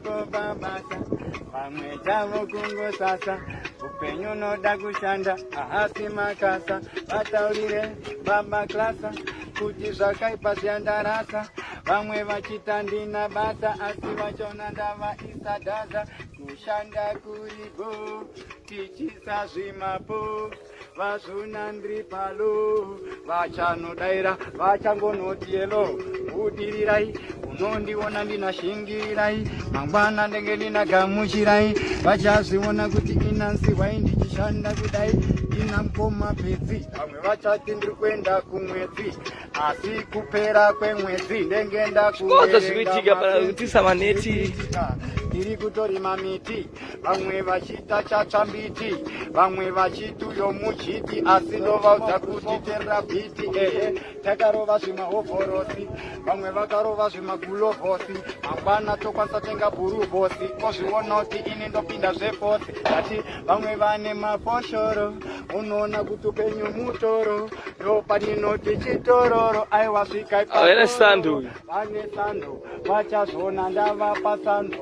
Varipo pabasa, vamwe chavo kungosasa. Upenyu unoda kushanda, ahasi makasa. Vataurire baba klasa kuti zvakaipa zviyandarasa. Vamwe vachita ndina basa, asi vachona ndavaisa dhaza. Kushanda kuripo, tichisa zvimapo. Vazvona ndiri palo vachanodaira vachangonoti yelo budirirai unondiona ndina shingirirai mangwana ndenge ndina gamuchirai vachazviona kuti inanzihwai ndichishanda kudai ndina mukoma pedzi vamwe vachati ndiri kuenda kumwedzi asi kupera kwemwedzi ndenge ndakukoza zvikuitika pakutisa maneti tiri kutorima miti vamwe vachiita chatsvambiti vamwe vachituyo muchiti asi ndovaudza kuti terabhiti ehe takarova zvimahovhorosi vamwe vakarova zvimagulovhosi mangwana tokwanisa tenga bhuruvhosi ozviona kuti ini ndopinda zvefosi ati vamwe vane mafoshoro unoona kuti upenyu mutoro ndopaninoti chitororo aiwa svikai vane sando vachazviona ndavapa sando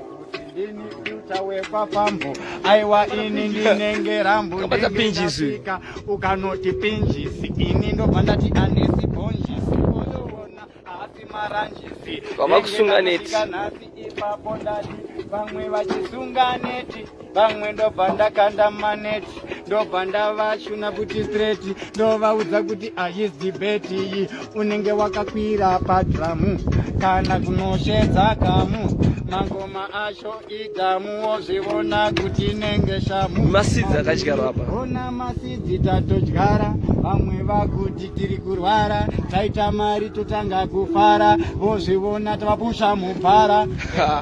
ndini future wekwafambo aiwa ini ndinenge rambo Kabata pinjisi. ukanoti pinjisi ini ndobva ndati andisi bhonjisi oyoona haasi maranjisi Vava kusunga neti. Nhasi ipapo ndati vamwe vachisunga neti vamwe ndobva ndakanda maneti ndobva ndavashuna kuti straight ndovaudza kuti ahis debate iyi unenge wakakwira padhramu kana kunoshedza kamu mangoma acho idhamu wozviona kuti inenge shamu Masidzi akadyarwa apa. Ona masidzi tatodyara vamwe vakuti tiri kurwara taita mari totanga kufara vozviona tavapusha mubhara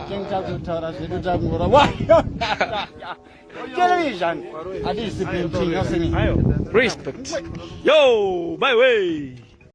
tenge takutotaura zvedu takungora television hadisi painting Respect. Yo, my way.